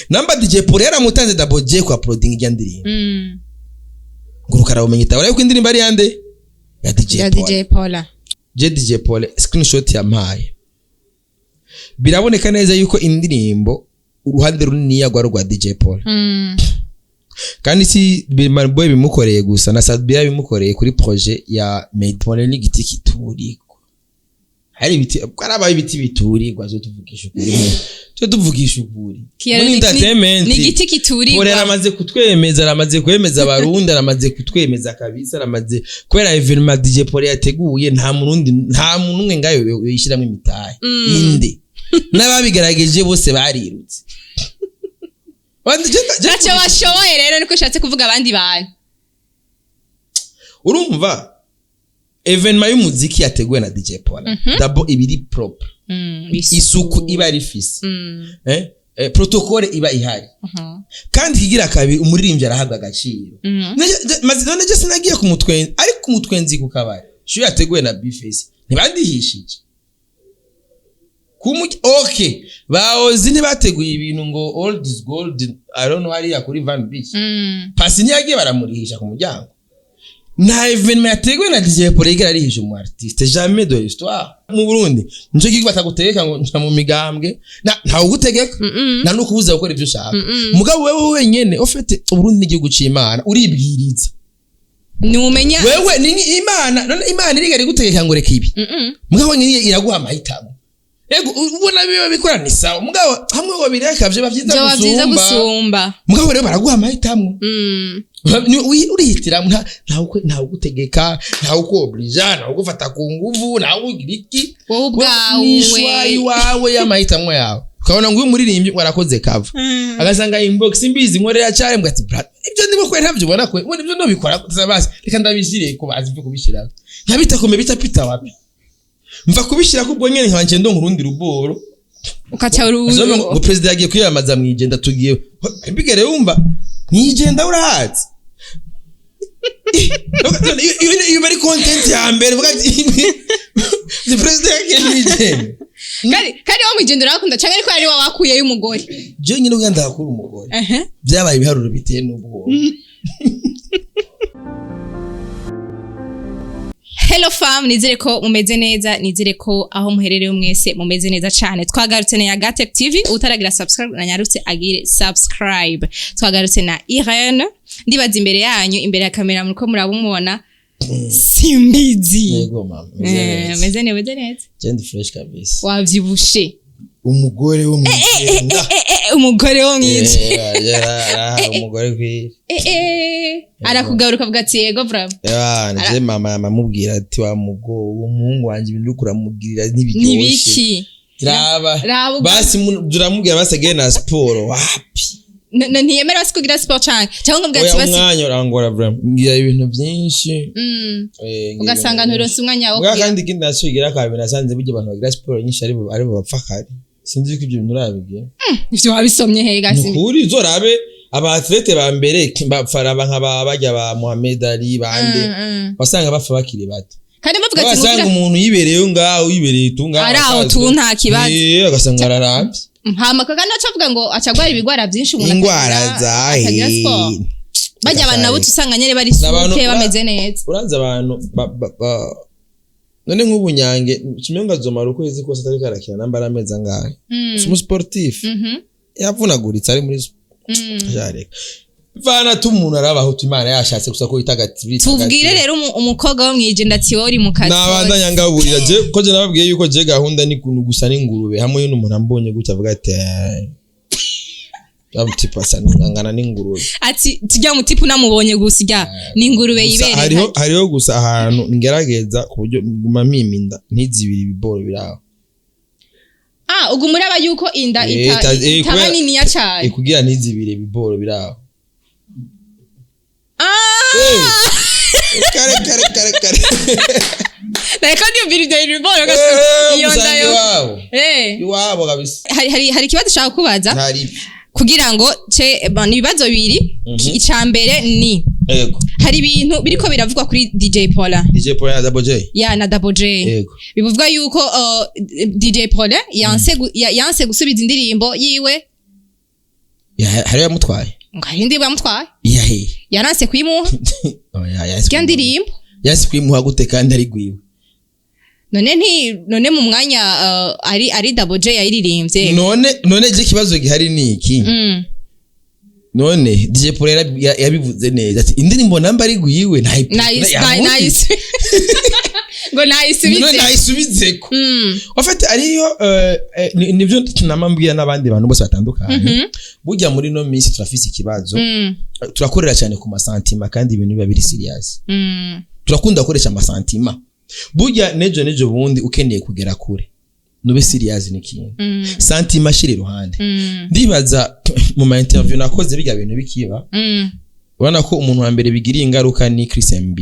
Namba DJ Paul yaramutanze Double J kwa uploading ijya ndirimbo, ngurukana bumenyi itabara yuko indirimbo ari yande, ya DJ Ya Paul. DJ Paula. Je DJ Paul, screenshot yampaye, biraboneka neza yuko indirimbo uruhande runini yagwa rwa DJ Paul. Kandi si Big Boy bimukoreye gusa, na Sadbia bimukoreye kuri projet ya Made. Paul ni igiti kiturirwa. Hari ibiti, karabaye ibiti biturirwa. Zo tuvugisha ukuri, cyo tuvugisha ukuri. Kiara muri entertainment ni igiti Paul kiturirwa. yaramaze kutwemeza, aramaze kwemeza Abarundi, aramaze kutwemeza kabisa, aramaze kubera événement DJ Paul yateguye, nta murundi, nta muntu umwe ngayo yishyiramo imitahe. Inde n'ababigerageje bose barirutse. Ntacyo bashoboye rero, niko ushatse kuvuga abandi bantu. Urumva, événement y'umuziki yateguwe na DJ Paul d'abord ibiri propre, isuku iba rifise, protocole iba ihari, kandi kigira kabiri umuririmbyi arahabwa agaciro. None je sinagiye ku mutwenzi, ariko ku mutwenzi ku kabari show yateguwe na Bface ntibandihishije. Okay, baozi ntibateguye ibintu ngo old is gold, I don't know, hariya kuri Van Beach. Pasi ntiyagiye baramurihisha ku muryango. Nta événement yateguwe na DJ Paul yigera arihisha umu artiste, jamais de l'histoire mu Burundi. Nico gihugu batagutegeka ngo nja mu migambwe, ntawe ugutegeka, nta nukubuza gukora ivyo ushaka. Mugabo wewe wenyene ufite Uburundi n'igihugu c'Imana, uribwiriza. Numenya. Wewe ni Imana, none Imana irigera igutegeka ngo reka ibi? Mugabo nyine iraguha amahitamo. Ego, ubona biba bikora ni sawa, mugabo hamwe ngo bireka vyo bavyiza byoba byiza gusumba. Gusumba. Mugabo rero baraguha amahitamo. Urihitiramo, ntawe ugutegeka, ntawe ukuoblija, ntawe ugufata ku nguvu, ntawe ugira iki. Wowe ubwawe. N'ishwa iwawe y'amahitamo yawe. Ukabona ngo uyu muririmbyi warakoze cover, agasanga inbox imbizi nkorera cyane, mbwa ati: "Brother, ibyo ndimo kwe ntabyo ubona kwe, ubona ibyo ndobikora gusa, basi reka ndabishyire ko bazi mve kubishyira nkabita bitapita wapi." Mva kubishyira ko ubwo nyene nkaba ndonka urundi ruboro. Ukaca Azovuga ngo perezida yagiye kwiyamamaza mwijenda, tugiye mbigere wumva mwijenda urahazi. Iyo bari content ya mbere, vuga ati ni perezida yagiye mwijenda. Kandi wo mwijenda urakunda cyangwa ariko ari wowe wakuyeyo umugore? Je nyine ubwo ndahakura umugore, byabaye ibiharuro biteye n'ubwoba. Hello fam, nizere ko mumeze neza, nizere ko aho muherereye mwese mumeze neza cyane. Twagarutse na Yagatec TV, utaragira subscribe nanyarutse agire subscribe. Twagarutse na Irene, ndibaza imbere yanyu, imbere ya kamera muriko murabumubona, Simbizi. Yego mama, meze neza. Meze neza, meze neza. Je ndi fresh kabisa. Wavyibushe. Umugore wo mwijenda. Umugore wo mwiza. Umugore kwiri. Arakugaruka avuga ati: "Yego bravo." Nje mama yamamubwira ati: "Wa mugo, uwo muhungu wanje ibintu uriko uramugirira ntibiryoshe." Nibiki? Raba. Raba Basi turamubwira basi agende na siporo, wapi. Ntiyemera basi kugira sport canke cyangwa ngo Oya, ati basi. Umwanya urangora vraiment, ngira ibintu byinshi. Ngira Ugasanga ibintu nturonse umwanya wo Mbwa kugira. Kandi ikindi naco kigira kabiri, nasanze burya abantu bagira siporo nyinshi aribo bapfa kare. Sinzi ko ibyo bintu urabigira. Ivyo wabisomye he gasi? Nukuri, uzorabe aba athlète ba mbere bapfa, raba nka ba barya ba Mohamed Ali bande, wasanga bapfa bakiri bato. Kandi bavuga ati Wasanga mugira umuntu yibereyeyo ngaho, yibereye tungaho. Ari aho tu, nta kibazo. Agasanga araravye. Hama kandi aca avuga ngo acagwara ibigwara byinshi umuntu Ingwara atagira zahe? sport. Barya abantu nabo usanga nyene bari N'abantu suke, bameze neza. Urazi abantu none nk'ubu Nyange kimenga azomara ukwezi kose atariko arakina, namba ari amezi angahe? Si umusportif, yavunaguritse ari muri jareka vana tu. Umuntu arabaho tu, Imana yashatse gusa ko itagati. Tubwire rero umukobwa wo mwijenda ati wowe uri mu kazi. Nabandanya ngaburira je ko je nababwiye yuko je gahunda ni kuntu gusa n'ingurube hamwe n'umuntu ambonye gutya avuga ati: "Type asa angana n'ingurube." Ati tujya mu type unamubonye gusa ujya ni ingurube Gusa yibereye. Hariho gusa ahantu ngerageza ku buryo nguma mpima inda ntizibire ibiboro biraho. Ah, ubwo muraba yuko inda itaba niniya cyane. Kugira ntizibire ibiboro biraho. Ah! Kare kare kare kare. Nariko ndiyumvira ivyo bintu biboro iyo nda Usanga yo iwabo iwabo kabisa. Hari ikibazo ushaka kubaza Ntari. kugira ngo ce bon, ni ibibazo bibiri. Ica mbere ni hari ibintu biriko biravugwa kuri DJ Paula. DJ Paul na Double J. Ya, na Double J. Bivuga yuko DJ Paula yanse yanse gusubiza indirimbo yiwe. Hariyo yamutwaye. Ngo hari indirimbo yamutwaye. Iyahe? Yaranse kuyimuha. Oya, yanse Rya kuyimuha. ndirimbo. Yanse kuyimuha gute kandi ari gwiwe? None nti none mu mwanya ari Double J yayiririmbye. None je ikibazo gihari ni iki? None DJ Paul yabivuze neza ati indirimbo namba ari gwiwe Nayisi ngo nayisubize. None nayisubizeko. En fait ariyo nivyo tunamambwira n'abandi bantu bose batandukanye. Burya muri no minsi turafise ikibazo. Turakorera cyane ku ma sentiments kandi ibintu biba biri serious. Turakunda gukoresha ama sentiments. Burya nejo bundi ukeneye kugera kure, nube serious n'ikintu. Sentiment shira iruhande. Ndibaza mu ma interview nakoze bijya bintu bikiba, urabona ko umuntu wa mbere bigiriye ingaruka ni Chris MB,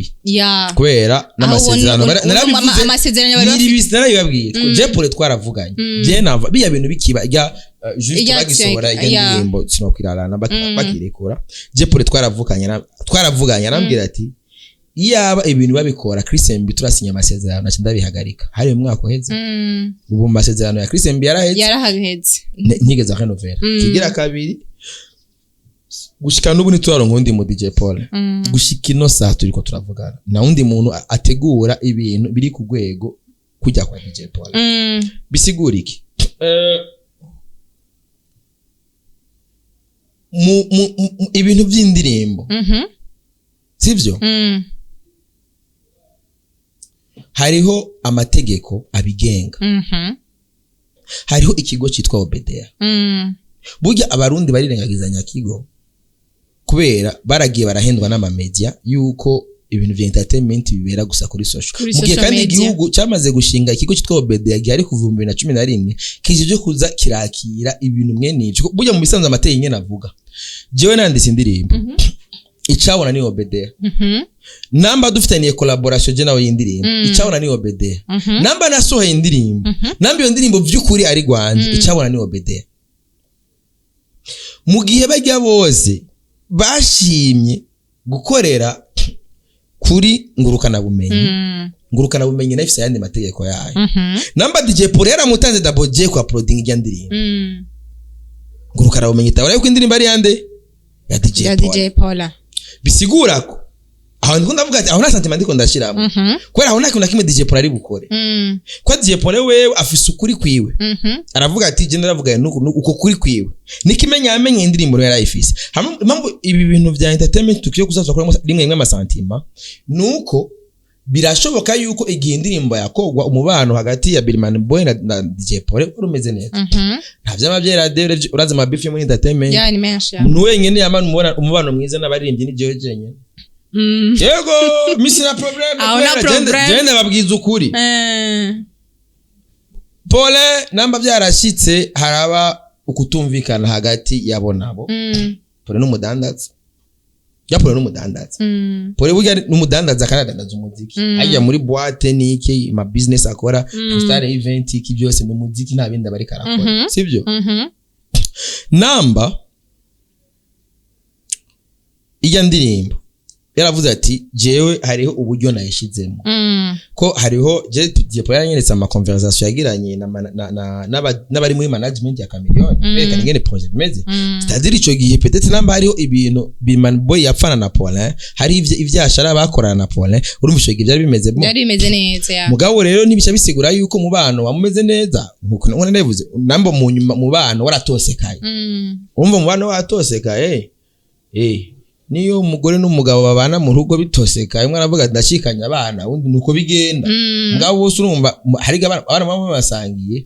kubera n'amasezerano narabivuze. Amasezerano bari bafite. Niribi narabibabwiye. Je Paul twaravuganye, je nava bijya bintu bikiba ijya juste bagisohora ijya ndirimbo sinokwirarana bakirekura, je Paul twaravuganye twaravuganye, arambwira ati iyaba ibintu babikora Chris MB turasinya amasezerano naca ndabihagarika hari mu mwaka uheze. Ubu mu masezerano ya Chris MB yaraheze. Yarahaheze. Ntigeze renovera. Kigira kabiri, gushika n'ubu ntituraronka uwundi mu DJ Paul. Gushika ino saha turiko turavugana, nta wundi muntu ategura ibintu biri ku rwego kujya kwa DJ Paul. Bisigura iki? Ibintu by'indirimbo, sivyo? Hariho amategeko abigenga. Hariho ikigo cyitwa OBDA. Burya Abarundi barirengagiza nyakigo kubera baragiye barahendwa n'amamedia yuko ibintu vya entertainment bibera gusa kuri social, Kuri mu gihe social kandi media. igihugu cyamaze gushinga ikigo cyitwa OBDA gihari kuva mu 2011, kije kuza kirakira ibintu mwene ivyo. Burya mu bisanzwe amategeko nyene avuga, jewe nanditse indirimbo, icabona ni OBDA. Namba dufitaniye collaboration je nawe y'indirimbo, icabona ni OBDA. Namba nasohoye indirimbo, namba iyo ndirimbo vy'ukuri ari gwanje, icabona ni OBDA. Mu gihe bajya bose bashimye gukorera kuri ngurukana bumenyi, ngurukana bumenyi nayo ifise ayandi mategeko yayo. Namba DJ Paul yaramutanze Double J ku uploading ijya ndirimbo, ngurukana bumenyi itabara yuko indirimbo ari yande? Ya DJ Ya Paul. DJ Paula. Bisigura ko aho ndiko ndavuga ati aho nta sentiment ndiko ndashiramo, kubera aho nta kintu na kimwe DJ Paul ari bukore, ko DJ Paul wewe afise ukuri kwiwe. Aravuga ati je ndaravuga nuko uko kuri kwiwe nikimenya yamenye indirimbo rero yarayifise. Hamwe impamvu ibi bintu vya entertainment tukwiye kuzaza kuramo rimwe rimwe ama sentiments, nuko birashoboka yuko igihe indirimbo yakogwa, umubano hagati ya Billman Boy na DJ Paul wari umeze neza. Nta vyama vyera de, urazi ama beef yo muri entertainment. Ya, ni menshi ya. Umuntu wenyene yamana umubano mwiza n'abaririmbyi ni jewe jenyene. Yego, misi na problème. Aho na kubera problème. Jende babwiza ukuri. Pole namba byarashitse haraba ukutumvikana hagati yabo nabo. Pole n'umudandaza ya Pole n'umudandaza. Pole burya n'umudandaza kandi adandaza umuziki. Ajya muri boîte niki, ma business akora, star event, iki byose ni umuziki, nta bindi abariko arakora. Sibyo? Mhm. Namba ijya ndirimbo yaravuze ati jewe hariho uburyo nayishizemo, ko hariho je DJ Paul yaranyeretse ama conversation yagiranye na n'abari muri management ya Chameleone, berekana ingene projet bimeze. C'est-à-dire ico gihe peut-être namba hariho ibintu Biman Boy yapfana na Paulin, hari ivyo ivyashara bakorana na Paulin, urumva ico gihe byari bimeze bon. Byari bimeze neza ya. Mugabo rero ntibica bisigura yuko umubano wamumeze neza nkuko none nabivuze, namba mu nyuma mubano waratosekaye. Urumva umubano watosekaye, niyo umugore n'umugabo babana mu rugo bitosekaye, umwe aravuga ati ndashikanye abana, undi nuko bigenda. Mugabo bose urumva hari abana baba basangiye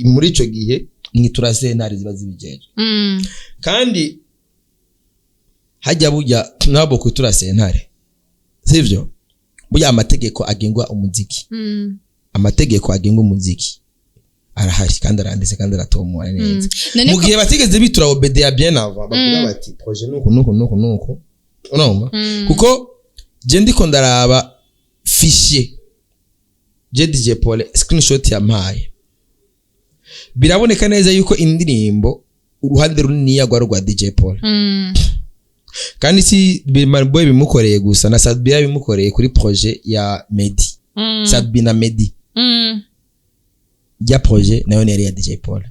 muri ico gihe mwitura sentare ziba zibijeje. Kandi hajya burya nabo kwitura sentare, sivyo? Burya amategeko agenga umuziki, amategeko agenga umuziki arahari kandi aranditse kandi aratomora neza. None Mu ko gihe batigeze bitura OBDA bien avant, bavuga bati projet nuku nuku nuku nuku, urumva? Kuko je ndiko ndaraba fichier, je DJ Paul screenshot yampaye, biraboneka neza yuko indirimbo uruhande runini rwari rwa DJ Paul. Kandi si Biman Boy bimukoreye gusa, na Sadbi yabimukoreye kuri projet ya Medi. Sadbi na Medi, ya projet nayo yari ya DJ Paul.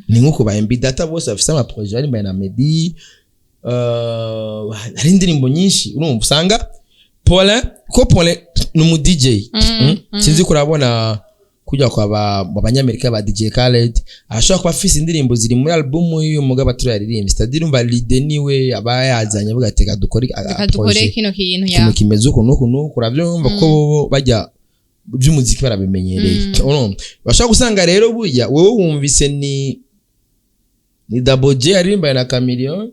Ni nkuko ba MB Data bose bafise ama projet baririmbaye na Meddy. Hari indirimbo nyinshi urumva usanga Paulin, ko Paulin ni umu DJ. Sinzi ko urabona kujya kwa ba mu banyamerika ba DJ Khaled, ashobora kuba afise indirimbo ziri muri album y'uyu mugabo aturaririmbye, c'est-à-dire umva l'idée niwe aba yazanye, avuga ati: "Reka dukore Reka dukore projet kino kintu ya ikintu kimeze uku n'uku n'uku." Urabyumva ko bo bajya by'umuziki barabimenyereye. Urumva bashobora gusanga rero burya wowe wumvise ni Double J aririmbaye na Chameleone,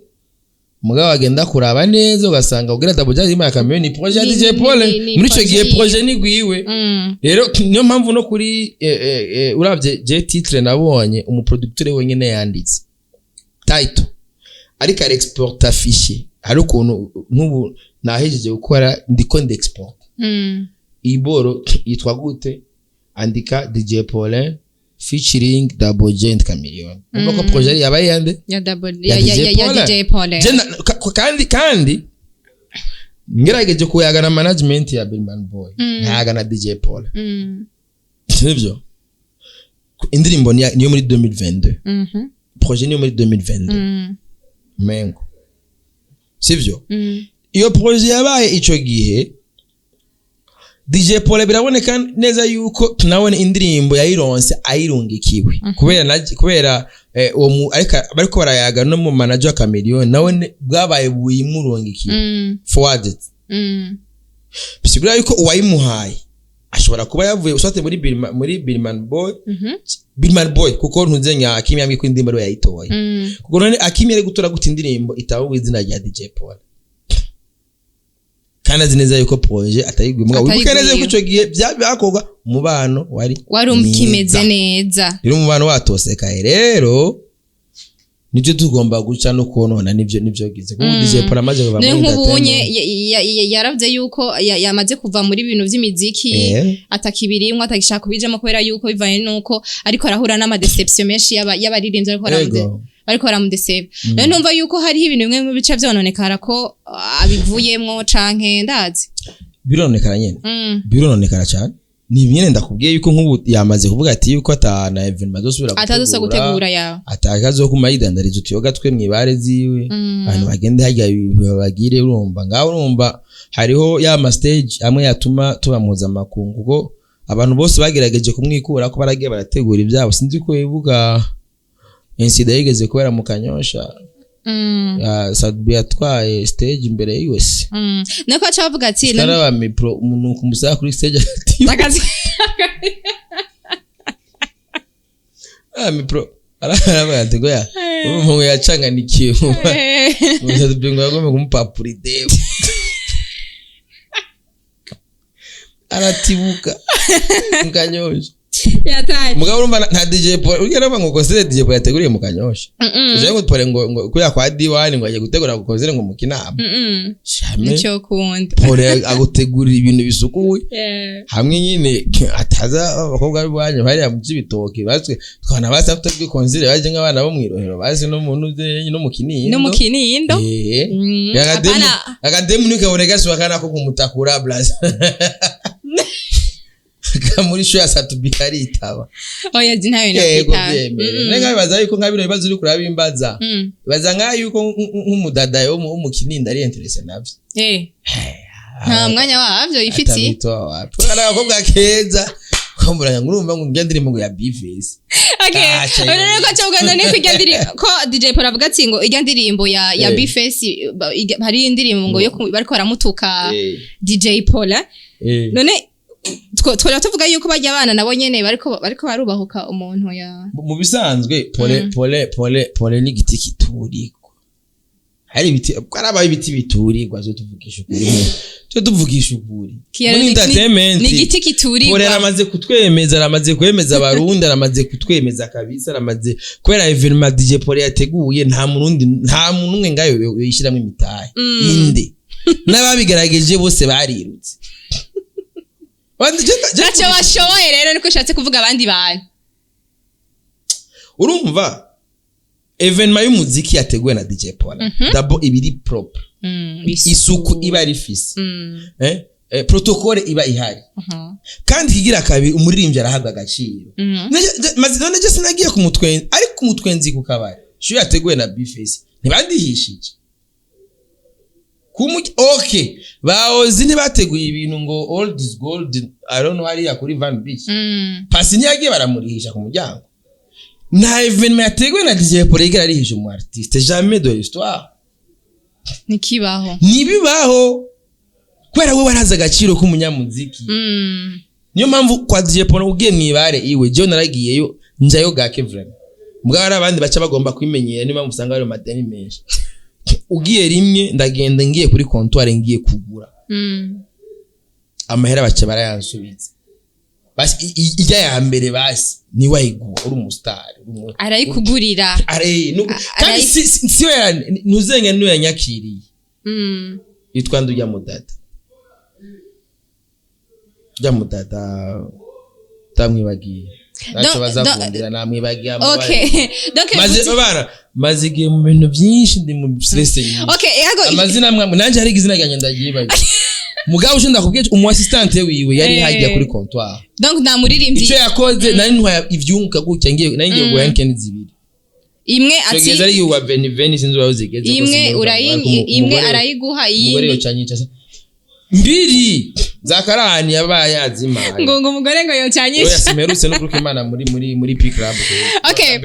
mugabo agenda kuraba neza ugasanga ubwira Double J aririmbaye na Chameleone ni projet ya DJ Paul. Ni Muri ico gihe projet. Projet ni gwiwe. Rero niyo mpamvu no kuri uravye je titre nabonye umuproducteur wenyene yanditse title, ariko ari exporta fichier. Hari ukuntu nk'ubu nahejeje gukora, ndiko ndexporta iboro yitwa gute, andika DJ Paulin featuring Double J and Chameleone. Umva ko projet yabaye yande? Ya Double Ya ya DJ ya Paulin. DJ Paulin. Je kandi ngerageje kuyaga na management ya Billman Boy, nkayaga na DJ Paulin, sivyo? Indirimbo niyo muri 2022, projet niyo muri 2022, mengo sivyo? Iyo projet yabaye ico gihe, DJ Paul biraboneka neza yuko tunabona indirimbo yayironse ayirungikiwe kubera uwo ariko bariko barayaga no mu manager wa Chameleone, nawe bwabaye buyimurungikiwe forwarded. Bisigura yuko uwayimuhaye ashobora kuba yavuye usate muri Billman Boy, Billman Boy, kuko ntuze nya Akimi yambwiye ko indirimbo ariwe yayitoye. Kuko none Akimi yari gutora gute indirimbo itavuga izina rya DJ Paul kandi azi neza yuko projet atayiguye? Mugabo wibuke neza yuko ico gihe byakorwa umubano wari Wari mwiza. ukimeze neza. Rero umubano watosekaye, rero nibyo tugomba guca no konona, nivyo gize kuko DJ Paul amaze kuva None muri nk'ubunye entertainment. yaravye yuko yamaze kuva muri bintu vy'imiziki, atakibirimwo, atagishaka kubijamo, kubera yuko bivanye nuko ariko arahura n'ama déception menshi y'abaririmbyi ariko bariko baramudeseva. Rero numva yuko hariho ibintu bimwe mu bice vyononekara ko abivuyemwo canke ndazi. Birononekara nyene. Birononekara cyane. Ni nyene ndakubwiye yuko nk'ubu yamaze kuvuga ati yuko ata na événement azosubira Atazosa gutegura yawe. Atakazo kuma yidandariza utuyoga twe mwibare ziwe, abantu bagende harya bagire. Urumva ngaho, urumva hariho ya ma stage amwe yatuma tuba mpuzamakungu, kuko abantu bose bagerageje kumwikura ko baragiye barategura ibyabo. Sinzi ko wibuka incident yigeze kubera mu Kanyosha, ya Sadbu yatwaye stage imbere yiwe. Niko aca bavuga ati Karaba mipro umuntu kumusaba kuri stage ati akazi. Ah, mipro araba ati goya umuntu yacanganikiwe. Sadbu ngo yagomba kumupapura idebu, aratibuka mu Kanyosha. Yataye. Mugabo urumva nta DJ Paul urya aravuga ngo concert DJ Paul yateguriye mu Kanyosha. Uje ngo Paul ngo kuya kwa D1 ngo agiye gutegura concert ngo mu Kinama. Shame. Nico kunda. Paul agutegurira ibintu bisukuye hamwe nyine ataza abakobwa b'iwanyu hariya mu Cibitoke bazwe twana basi afite concert baje nk'abana bo mw'irohero bazi no mu ntuze no mu Kinindo. No mu Kinindo. Akademu Apana. akademu nikabone gasuba kana ko kumutakura blaza muri show ya Satubi karitaba. Oya, ntayo. Yego. Nakwita. Byemere nenga bibaza yuko nka bino bibazo uri kurabimbaza, bibaza nka yuko nk'umudada wo mu Kinindo ari intéressé navyo. Nta mwanya wavyo ifitiye. Atabitoa wapi. Ari agakobwa keza kumbura ngo urumva ngo ngira ndirimbo ngo ya Bface. Okay. Ah, cyane. Rero ko cyo none ko ijya ndirimbo ko DJ Paul avuga ati ngo ijya ndirimbo ya Bface, hari indirimbo ngo yo bariko baramutuka DJ Paul, eh? None twari tuvuga yuko bajya abana nabo nyene bariko barubahuka umuntu ya Mu bisanzwe pole pole pole pole ni igiti kiturirwa. Hari ibiti ko ari ibiti biturirwa, zo tuvugisha ukuri, cyo tuvugisha ukuri Kiara muri entertainment. Ni igiti Pole kiturirwa. aramaze kutwemeza, aramaze kwemeza abarundi, aramaze kutwemeza kabisa, aramaze kubera événement DJ Paul yateguye nta murundi, nta muntu umwe ngayo yishyiramo imitahe. Inde n'ababigerageje bose barirutse. Ntacyo bashoboye. Rero niko ushatse kuvuga abandi bantu. Urumva événement y'umuziki yateguwe na DJ Paul d'abord ibiri propre, isuku iba ari fise. Protocole iba ihari. Kandi kigira kabiri, umuririmbyi arahabwa agaciro. None je sinagiye ku mutwenzi, ariko umutwenzi ku kabari show yateguwe na B-Face, ntibandihishije. Okay, baozi ntibateguye ibintu ngo old is gold, I don't know, hariya kuri Van Beach. Pasi ntiyagiye baramurihisha ku muryango. Nta événement yateguwe na DJ Paul yigera arihisha umu artiste, jamais de l'histoire. Ntikibaho. Ntibibaho, kubera we warazi agaciro k'umunyamuziki. Niyo mpamvu kwa DJ Paul ugiye mwibare iwe, jewe naragiyeyo, njayo gake vraiment, mbwa hari abandi baca bagomba kwimenyera, niyo mpamvu usanga bari mu madeni menshi. Ugiye rimwe, ndagenda ngiye kuri comptoir ngiye kugura, amahera baca barayansubiza. Basi ijya ya mbere basi niwayiguha uri umustar, Arayikugurira. Are kandi si we ntuzenge niwe yanyakiriye. Yitwa nde? Ujya mudada, ujya mudada utamwibagiye ntacyo bazakundira, namwibagiye amabara. Okay, donc Maze bana maze igihe mu bintu byinshi, ndi mu stress nyinshi. Okay, yego. Amazina amwe nanjye hari izina ryanjye ndagyibagiye, mugabo uje ndakubwiye, umu assistante wiwe yari hajya kuri comptoir. Donc nta muririmbyi. Icyo yakoze, nari ntwaye ivyunguka gutya, ngiye nari ngiye kugura nkeni zibiri. Imwe icyo gihe ati zari yuwa veni veni, sinzi aho zigeze ko imwe sinzi urayi ariko imwe arayiguha umugore iyindi. yocanyica mbiri za karani yabaye yazimaye. Ngo umugore ngo Oya, yocanyisha. Simerutse no kuruka Imana muri P Club. Okay.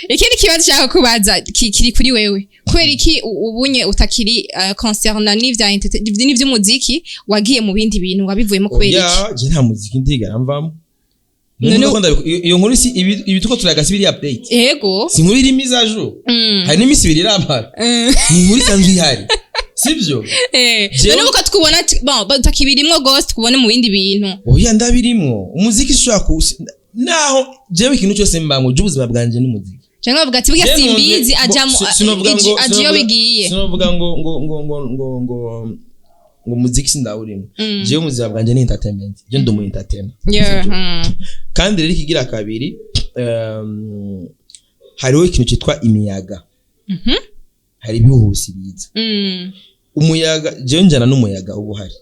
Ikindi kibazo nshaka kubaza kiri kuri wewe: kubera iki ubunye utakiri concernant n'ivy'umuziki, wagiye mu bindi bintu, wabivuyemo kubera iki? Oya, je nta muziki ndigera mvamo. None None iyo nkuru si ibi tuko turagasi biri update? Yego. Si inkuru iri mise à jour? Hari n'iminsi 2 iramara. Ni inkuru isanzwe ihari, sibyo? Eh, none uko tukubona bon utakibirimwo gose, tukubone mu bindi bintu. Oya, ndabirimwo. Umuziki ushobora ku naho jewe ikintu cyose mbamwo, je ubuzima bwanje n'umuziki. Canke bavuga ati burya Jewe Simbizi aja mu sinovuga ngo aja iyo bigiye. Sinovuga ngo umuziki sindawurimo. Jewe ubuzima bwanje ni entertainment, je ndi umu entertainer. Sivyo? Kandi rero ikigira kabiri, hariho ikintu cyitwa imiyaga. Hari ibihuhusi biza. Umuyaga, jewe njyana n'umuyaga uba uhari,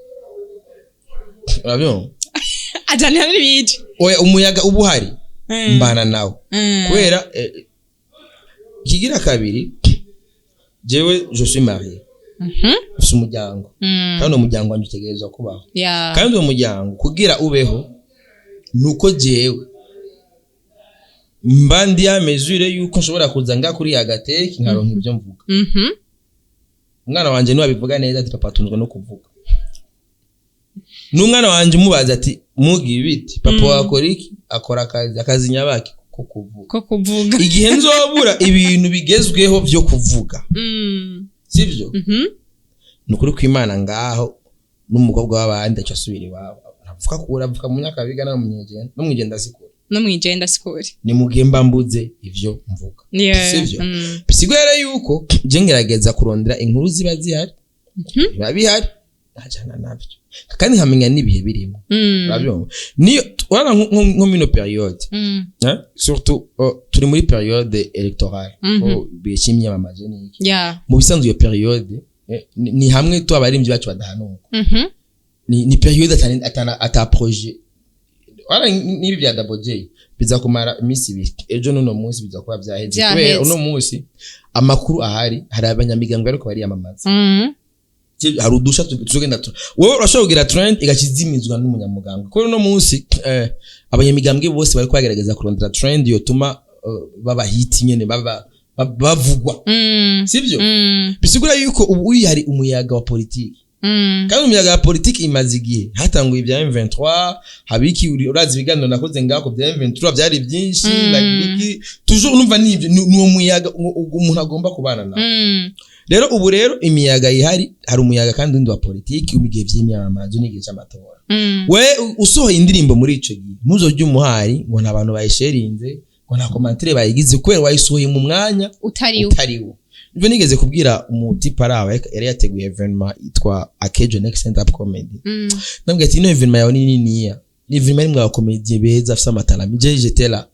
urabyumva? Ajana n'ibije. Oya, umuyaga uba uhari mbana nawe, kubera ikigira kabiri, jewe je suis marié, mfise umuryango, kandi uwo muryango wanjye utegerezwa kubaho. Kandi uwo muryango kugira ubeho nuko jewe mba ndi ya mesure yuko nshobora kuza nga kuri agateki nkaronka ibyo mvuga. Umwana wanje niwe abivuga neza, ati papa atunzwe no kuvuga. N'umwana wanje umubaza ati muga ibiti papa wakora iki, akora akazi nyabaki ko kuvuga. Ko kuvuga. Igihe nzobura ibintu bigezweho byo kuvuga, sibyo? Ni ukuri kw'Imana, ngaho n'umukobwa w'abandi aca asubira iwabo, avuka kure, avuka mu Nyakabiga no mu Nyegenda, no mwigenda sikure. No mwijenda sikure. Ni mu gihe mba mbuze ivyo mvuga, sivyo? Bisigura rero yuko je ngerageza kurondera inkuru ziba zihari, biba bihari nkajana navyo, kandi nkamenya n'ibihe birimo. Urabyumva? Niyo urabona nko mino période, hein? Surtout turi muri période électorale, ko bihe cy'imyamamazo n'iki. Mu bisanzwe iyo période ni hamwe tu abarimvyi bacu badahanuka. Ni période ata projet. Wala n'ibi bya Double J biza kumara iminsi 2, ejo n'uno munsi biza kuba vyaheze. Vyaheze. Kubera uno munsi amakuru ahari, hari abanyamigambwe ariko bariyamamaza. Hari udusha tuzogenda wowe urashobora kugira trend igakizimizwa n'umunyamugambwe, kubera uno munsi abanyamigambwe bose bariko bagerageza kurondera trend yotuma baba hit nyene, baba bavugwa, sivyo? Bisigura yuko ubu uyu hari umuyaga wa politiki. Kandi umuyaga wa politiki imaze igihe, hatanguye ibya M23, habiki urazi ibiganiro nakoze ngako bya M23 byari byinshi. Like iki toujours numva nivyo, ni uwo muyaga umuntu agomba kubana nawo. Rero ubu rero imiyaga ihari, hari umuyaga kandi undi wa politiki mu gihe vy'imyamamazo n'igihe c'amatora. We usohoye indirimbo muri ico gihe, ntuzorye umuhari ngo nta bantu bayisherinze, ngo nta commentaire bayigize, kubera wayisohoye mu mwanya utariwo. Utariwo. Nivyo nigeze kubwira umutipe araho yari yateguye événement yitwa Akejo Next Stand Up Comedy. Ndamubwira ati ino événement yawe ni niniya, ni événement irimwo abakomediye beza afise amatalent. Je j'étais là,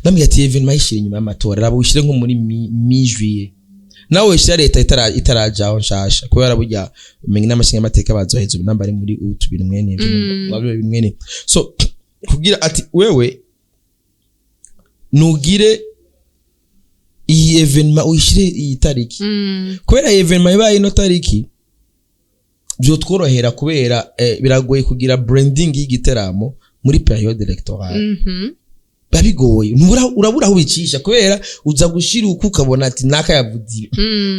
ndamubwira ati événement yishire inyuma y'amatora, raba uyishire nko muri mi juillet. Nawe wishira leta itarajaho nshasha, kubera burya umenye n'amashinga amateka bazoheza ubu namba ari muri utu bintu mwene ivyo, wabyo bintu mwene. So kugira ati wewe nugire iyi événement, uyishire iyi tariki, kubera iyi événement ibaye ino tariki vyotworohera, kubera biragoye kugira branding y'igiteramo muri période électorale. Biba bigoye. Urabura aho ubicisha, kubera uza gushira uku ukabona ati naka yavuze ibi,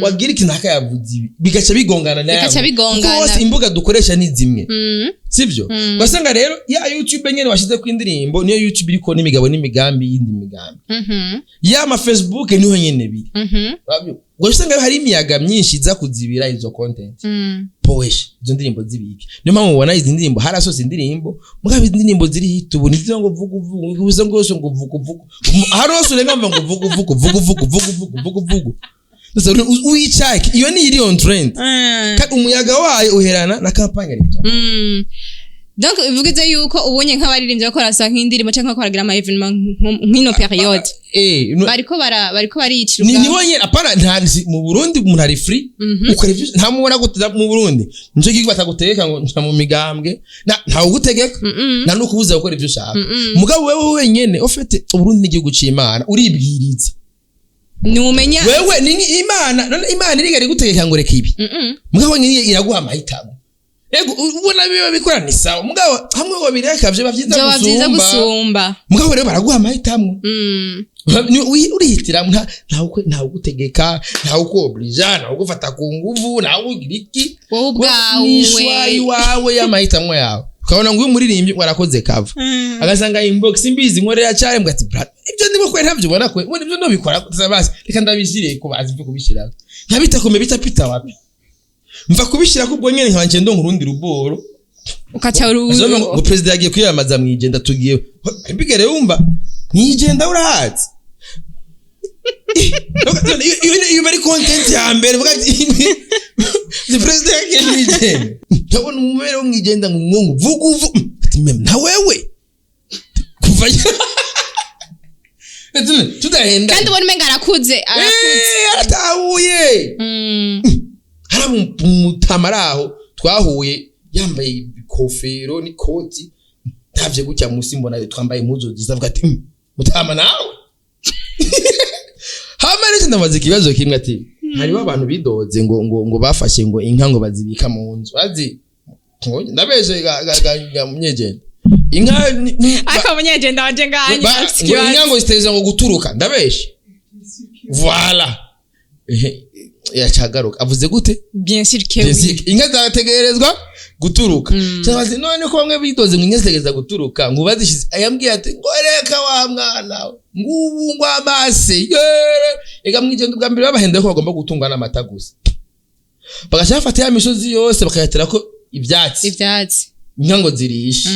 wagira iki, naka yavuze ibi, bigaca bigongana na Bigaca yawe. bigongana. Kuko hose imbuga dukoresha ni zimwe, sivyo? Mm. Ugasanga rero ya YouTube nyene washize ku indirimbo niyo YouTube iriko n'imigabo n'imigambi y'indi migambi, ya ma Facebook niho nyene biri. Ugasanga hari imiyaga myinshi iza kuzibira izo content. Poesha izo ndirimbo zibike. Niyo mpamvu mubona izi ndirimbo harasose indirimbo, mugabo izi ndirimbo ziri hit ubu nizo ngo vugu vugu, ubuze ngo yose ngo vugu vugu, hari hose urenga ngo vugu vugu vugu vugu vugu vugu vugu vugu. Sasa uyichake iyo ni iri on trend, kandi umuyaga wayo uherana na campagne électorale. Donc bivuze yuko ubonye nk'abaririmbyi bakora sa nk'indirimbo cyangwa bakora ama événement nk'ino période, bariko bariyicira Ni ubwabo. wonyene, apana nta mu Burundi umuntu ari free. Ukora ivyo nta mubona gute mu Burundi, nico gihugu batagutegeka ngo nca mu migambwe, ntawe ugutegeka, nta nukubuza gukora ivyo ushaka. Mugabo wewe wenyene ufite Uburundi n'igihugu c'Imana, uribwiriza. Numenya. Wewe ni Imana, none Imana irigera igutegeka ngo reka ibi? Mugabo nyine iraguha amahitamo. Ego, ubona biba bikora ni sawa, mugabo hamwe wobireka vyo bavyiza Vyoba vyiza gusumba. Gusumba. Mugabo rero baraguha amahitamo. Urihitiramo, ntawe ugutegeka, ntawe ukuoblija, ntawe ugufata ku nguvu, ntawe ugira iki. Wowe ubwawe. N'ishwa iwawe y'amahitamo yawe, ukabona ngo uyu muririmbyi warakoze cover, agasanga inbox imbizi nkorera cyane, mbwa ati "Bra, ibyo ndimo kwe ntabyo ubona kwe, ubona ibyo ndobikora gusa, basi reka ndabishire ko bazi mve kubishira nkabita kome bitapita wapi, mva kubishira ko ubwo nyene nkanje ndonka urundi ruboro." Ukaca Azovuga ngo perezida yagiye kwiyamamaza mwijenda, tugiye mbigere wumva mwijenda urahazi. Iyo bari content ya mbere vuga ati perezida yagiye mwijenda, ndabona umubere wo mwijenda ngo ngo vuga uvu ati meme na wewe kuva tudahenda. Kandi ubona umenga arakuze, arakuze. Aratahuye. Hari umutama ari aho twahuye yambaye ikofero n'ikoti, ndavye gutya musi mbona twambaye impuzu nziza, avuga ati "Mutama nawe." Hama rero ndabaza ikibazo kimwe, ati hariho abantu bidoze ngo bafashe ngo inka ngo bazibika mu nzu, bazi ngo ndabeshe ga munyegenda inka Ariko umunyegenda wanje nganye afise ngo inka ikibazo. Ngo ziteza ngo guturuka, ndabeshe? Voilà. Ehe, yacagaruka avuze gute? Bien sûr que oui. Jessica, inka zategerezwa guturuka. Cyangwa se none ko bamwe bidoze ngo inka zitegereza guturuka, ngo bazishize, yambwiye ati ngo reka wa mwana we, ngubu ngo amase yere ega mwijenda ubwa mbere babahenda ko bagomba gutungwa n'amata gusa, bagaca bafata ya misozi yose bakayaterako ibyatsi. Ivyatsi. Inka ngo zirishe.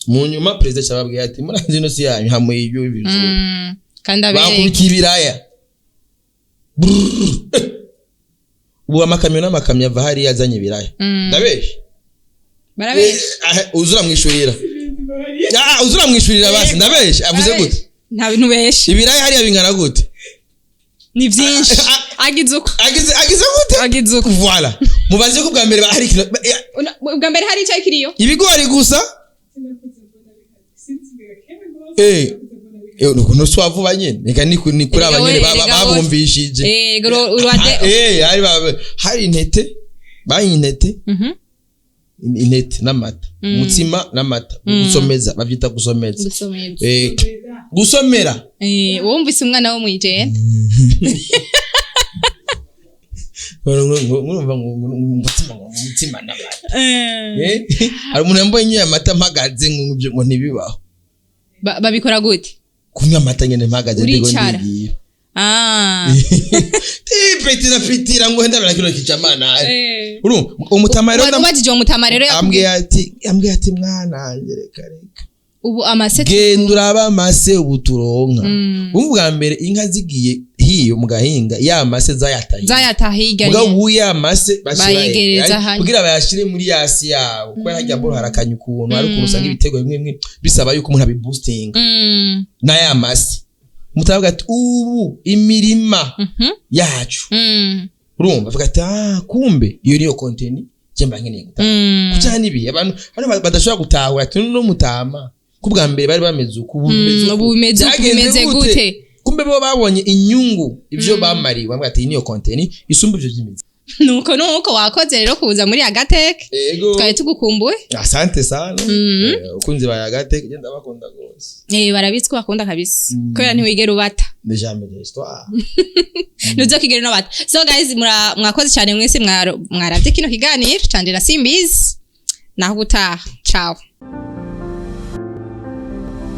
Mu nyuma perezida cyababwiye ati murazi ino si yanyu hamwe ibyo ibijumba. Kandi abereye. Bakubita ibiraya. Brrr. Ubu amakamyo n'amakamyo ava hariya azanye ibiraya. Ndabeshe? Barabesha. Uzura mwishurira. Ah, uzura mwishurira basi, ndabeshe? Avuze gute? Nta bintu besha. Ibiraya hariya bingana gute? Ni vyinshi, agize uko. Agize gute? Agize uko. Voilà, mubaze ko bwa mbere hari ikintu Ubwa mbere hari icyayi kiriyo. Ibigori gusa. Nuko no vuba nyene reka ni kuri aba nyene Erega wowe. babumvishije. Urwande. Hari intete, bayi intete, intete n'amata, umutsima n'amata, gusomeza bavyita gusomeza. Gusomeza. Gusomera. Wumvise umwana wo mwijenda. Urumva ngo umutsima, ngo umutsima n'amata. Hari umuntu yambaye nyoye amata mpagaze, ngo ibyo ngo ntibibaho. Babikora gute? Kunywa amata nyene mpagaze ndiko Uricara. ndigira. Ah. Petira pitira ngo ndabona kino kijamana. Urumva umutama rero Ubajije uwo mutama rero yakubwiye. Ambwiye ati mwana wanje, reka reka. Ubu amase. Genda urabe amase ubu turonka. Ubu bwa mbere inka zigiye hiyo mu gahinga, ya mase zayatahiye. Zayataha hirya. Mugabo ubu ya mase bashira Bayegereza hano. Kugira bayashire muri yasi yabo, kubera harya boro harakanya ukuntu, hari ukuntu usanga ibitego bimwe bimwe bisaba yuko umuntu abiboostinga na ya mase. Mutavuga ati ubu imirima yacu, urumva, avuga ati: "Ah, kumbe iyo niyo content je mba nkeneye gutanga." Kucana n'ibihe abantu hano badashobora gutahura ati no mutama ko bwa mbere bari bameze uku, ubu bimeze uku. Ubu bimeze uku, Byagenze bimeze gute? Kumbe bo babonye inyungu, ivyo bamariwe, bavuga ati iyi niyo content isumba ivyo by'imizi. Nuko wakoze rero kuza muri Agatec. Ego. Twari tugukumbuye. Asante sana. Ukunzi ba Agatec, genda bakunda gose. Barabitsi ko bakunda kabisa, kubera ntiwigera ubata. N'est jamais de l'histoire. Ntuzokigera unabata. So guys, mwakoze cyane mwese mwaravye kino kiganiro canje na Simbizi. Naho gutaha, ciao.